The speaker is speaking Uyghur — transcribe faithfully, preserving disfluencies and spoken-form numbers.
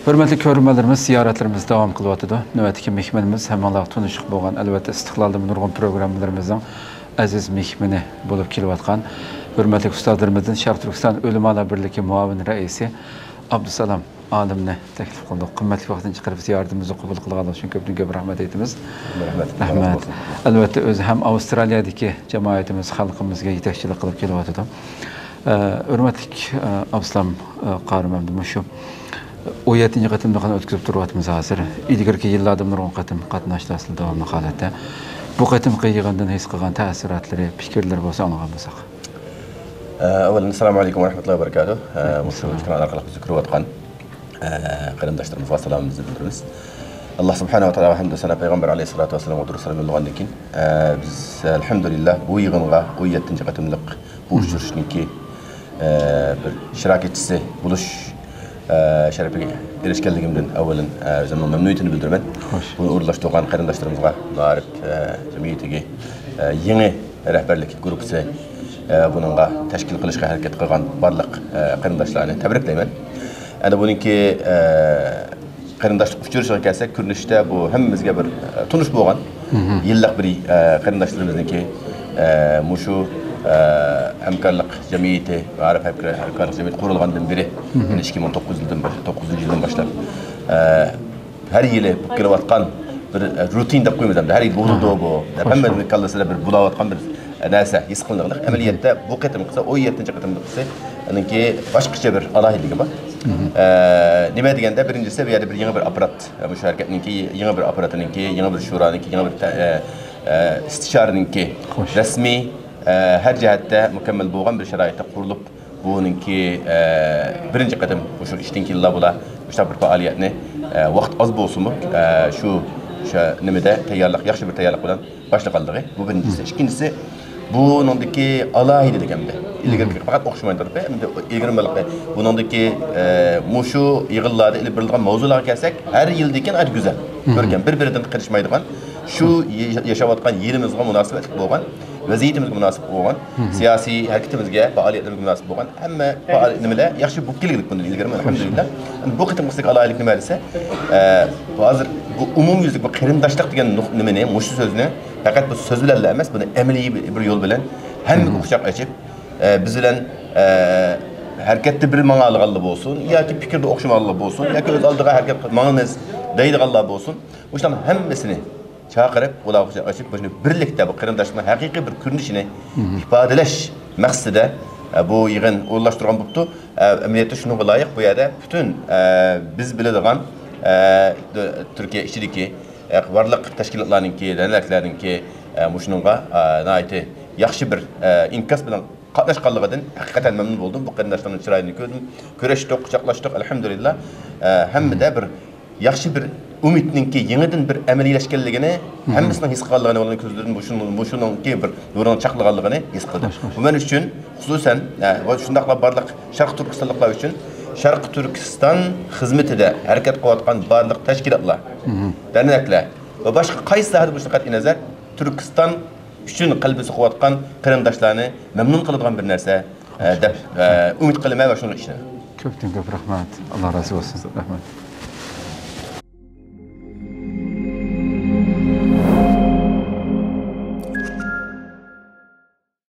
ھۆرمەتلىك كۆرۈرمەنلىرىمىز، زىيارەتلىرىمىز داۋام قىلىۋاتىدۇ. نۆۋەتتىكى مېھمىنىمىز ھەممىڭلارغا تونۇشلۇق بولغان، ئەلۋەتتە، ئىستىقلالدىمۇ نۇرغۇن پروگراممىلىرىمىزنىڭ ئەزىز مېھمىنى بولۇپ كېلىۋاتقان ھۆرمەتلىك ئۇستازلىرىمىزدىن شەرقىي تۈركىستان ئۆلىمالار بىرلىكى مۇئاۋىن رەئىسى ئابدۇسالام ئالىمنى تەكلىپ قىلدۇق. قىممەتلىك ۋاقتىنى چىقىرىپ زىيارىتىمىزنى قوبۇل قىلغانلىقى ئۈچۈن كۆپتىن كۆپ رەھمەت ئېيتىمىز. رەھمەت. رەھمەت. ئەلۋەتتە، ئۆزى ھەم ئاۋسترالىيەدىكى جامائىتىمىز، خەلقىمىزگە يېتەكچىلىك قىلىپ كېلىۋاتىدۇ. ئە، ھۆرمەتلىك، ئە، ئابدۇسالام، ئە، قارىم ئەمدى مۇشۇ ئون يەتتىنچى قېتىملىقىنى ئۆتكۈزۈپ تۇرۇۋاتىمىز ھازىر. ئىلگىرىكى يىللاردىمۇ نۇرغۇن قېتىم قاتناشتىڭلار داۋاملىق ھالەتتە. بۇ قېتىمقى يىغىندىن ھېس قىلغان تەسىراتلىرى، پىكىرلىرى بولسا ئاڭلىغان بولساق. ئە، ئەۋۋەلدىن، ئەسسالامۇ ئەلەيكۇم ۋە رەھمەتۇللاھى ۋە بەرىكاتۇھ. ئە، مۇشۇ ئېكران ئارقىلىق بىزنى كۆرۈۋاتقان، ئە، قېرىنداشلىرىمىزغا سالامىمىزنى بىلدۈرىمىز. ئاللا سۇبھانەھۇ ۋە تائالا ھەمدۇ سانا پەيغەمبەر ئەلەيھىسسالاتۇ ۋەسسالامغا دۇرۇت سالام يوللىغاندىن كېيىن، ئە، بىز، ئەلھەمدۇلىللا، بۇ يىغىنغا ئون يەتتىنچى قېتىملىق بۇ ئۇچرىشىشنىڭكى، ئە، بىر ئىشتىراكچىسى بولۇش، ئە، شەرىپىگە ئېرىشكەنلىكىمدىن ئەۋۋەلدىن، ئە، ئۆزۈمنىڭ مەمنۇنىيىتىنى بىلدۈرىمەن. خوش. بۇنى ئورۇنلاشتۇرغان قېرىنداشلىرىمىزغا، مائارىپ، ئە، جەمئىيىتىگە، ئە، يېڭى رەھبەرلىك گۇرۇپپىسى، ئە، بۇنىڭغا تەشكىل قىلىشقا ھەرىكەت قىلغان بارلىق، ئە، قېرىنداشلارنى تەبرىكلەيمەن. ئەنە بۇنىڭكى، ئە، قېرىنداشلىق ئۇچرىشىشىغا كەلسەك، كۆرۈنۈشتە بۇ ھەممىمىزگە بىر، ئە، تونۇش بولغان، يىللىق بىر، ئە، قېرىنداشلىرىمىزنىڭكى، ئە، مۇشۇ، ئە، ھەمكارلىق جەمئىيىتى، مائارىپ ھەمكار-، ھەمكارلىق جەمئىيىتى قۇرۇلغاندىن بېرى، يەنى ئىككى مىڭ توققۇز يىلدىن باش-، توققۇزىنچى يىلدىن باشلاپ، ئە، ھەر يىلى بولۇپ كېلىۋاتقان بىر، ئە، روتىن دەپ قويىمىز ئەمدى. ھەر يىل بولىدۇ بۇ دەپ، ھەممىنىڭ كاللىسىدا بىر بولاۋاتقان بىر، ئە، نەرسە ھېس قىلىنىدۇ. ئەمەلىيەتتە بۇ قېتىمقىسى ئون يەتتىنچى قېتىملىقىسى، ئۇنىڭكى باشقىچە بىر ئالاھىدىلىكى بار. ئە، نېمە دېگەندە، بىرىنچىسى، بۇ يەردە بىر يېڭى بىر ئاپپارات، ئە، مۇشۇ ھەرىكەتنىڭكى يېڭى بىر ئاپپاراتىنىڭكى، يېڭى بىر شۇرانىڭكى، يېڭى بىر تە-، ئە، ئە، ئىستىشارىنىڭكى رەسمىي، ئە، ھەر جەھەتتە مۇكەممەل بولغان بىر شارائىتتا قۇرۇلۇپ، بۇنىڭكى، ئە، بىرىنچى قېتىم مۇشۇ ئىشتىن كېيىنلا بۇلار مۇشۇنداق بىر پائالىيەتنى، ئە، ۋاقىت ئاز بولسىمۇ، ئە، شۇ، شۇ نېمىدە تەييارلىق، ياخشى بىر تەييارلىق بىلەن باشلىغانلىقى بۇ بىرىنچىسى. ئىككىنچىسى، بۇنىڭدىكى ئالاھىدىلىكى ئەمدى ئىلگىرىكىگە پەقەت ئوخشىمايدۇ. ئەمدى ئىلگىرى بۇ، بۇنىڭدىكى، ئە، مۇشۇ يىغىنلاردا ئېلىپ بېرىلىدىغان ماۋزۇلارغا كەلسەك، ھەر يىلدىكىن ئايرى گۈزەل، كۆركەم، بىر-بىرىدىن قېرىشمايدىغان، شۇ يا-، ياشاۋاتقان يىلىمىزغا مۇناسىۋەتلىك بولغان، ۋەزىيىتىمىزگە مۇناسىپ بولغان، سىياسىي ھەرىكىتىمىزگە، پائالىيەتلىرىمىزگە مۇناسىپ بولغان ھەممە پائال-، نېمىلەر ياخشى بولۇپ كەلگىلىك بۇندىن ئىلگىرىمۇ، ئەلھەمدۇلىللا. بۇ قېتىمقىسىدىكى ئالاھىدىلىك نېمە دېسە، ئە، ھازىر بۇ ئومۇميۈزلۈك بۇ قېرىنداشلىق دېگەن نۇق-، نېمىنى، مۇشۇ سۆزنى پەقەت بۇ سۆز بىلەنلا ئەمەس، بۇنى ئەمەلىي بىر، بىر يول بىلەن ھەممىگە قۇچاق ئېچىپ، ئە، بىز بىلەن، ئە، ھەرىكەتتە بىر ماڭالىغانلار بولسۇن ياكى پىكىردە ئوخشىمىغانلار بولسۇن ياكى ئۆز ئالدىغا ھەرىكەت قىلىپ ماڭىمىز دەيدىغانلار بولسۇن، مۇشۇلارنىڭ ھەممىسىنى چاقىرىپ، ئۇلارغا ئېچىپ، مۇشۇ بىرلىكتە بۇ قېرىنداشلىقنىڭ ھەقىقىي بىر كۆرۈنۈشىنى ئىپادىلەش مەقسىتىدە، ئە، بۇ يىغىن ئورۇنلاشتۇرغان بوپتۇ. ئە، ئەمەلىيەتتە شۇنىڭغا لايىق بۇ يەردە پۈتۈن، ئە، بىز بىلىدىغان، ئە، تۈركىيە ئىچىدىكى، ئە، بارلىق تەشكىلاتلارنىڭكى، دەرنەكلەرنىڭكى، ئە، مۇشۇنىڭغا، ئە، ناھايىتى ياخشى بىر، ئە، ئىنكاس بىلەن قاتناشقانلىقىدىن ھەقىقەتەن مەمنۇن بولدۇم. بۇ قېرىنداشلارنىڭ چىرايىنى كۆردۈم. كۆرۈشتۇق، قۇچاقلاشتۇق، ئەلھەمدۇلىللا. ئە، ھەممىدە بىر ياخشى بىر ئۈمىدنىڭكى يېڭىدىن بىر ئەمەلىيلەشكەنلىكىنى ھەممىسىنىڭ ھېس قىلغانلىقىنى، ئۇلارنىڭ كۆزلىرىدىن مۇشۇ، مۇشۇنىڭكى بىر نۇرىنىڭ چاقنىغانلىقىنى ھېس قىلدىم. بۇ مەن ئۈچۈن خۇسۇسەن، ئە، ۋە شۇنداقلا بارلىق شەرقىي تۈركىستانلىقلار ئۈچۈن شەرقىي تۈركىستان خىزمىتىدە ھەرىكەت قىلىۋاتقان بارلىق تەشكىلاتلار، دەرنەكلەر ۋە باشقا قايسى ساھەدە بولۇشىدىن قەتئىينەزەر، تۈركىستان ئۈچۈن قەلبى سوقۇۋاتقان قېرىنداشلارنى مەمنۇن قىلىدىغان بىر نەرسە، ئە، دەپ، ئە، ئۈمىد قىلىمەن ۋە شۇنىڭغا ئىشىنىمەن. كۆپتىن كۆپ رەھمەت. ئاللا رازى بولسۇن. رەھمەت.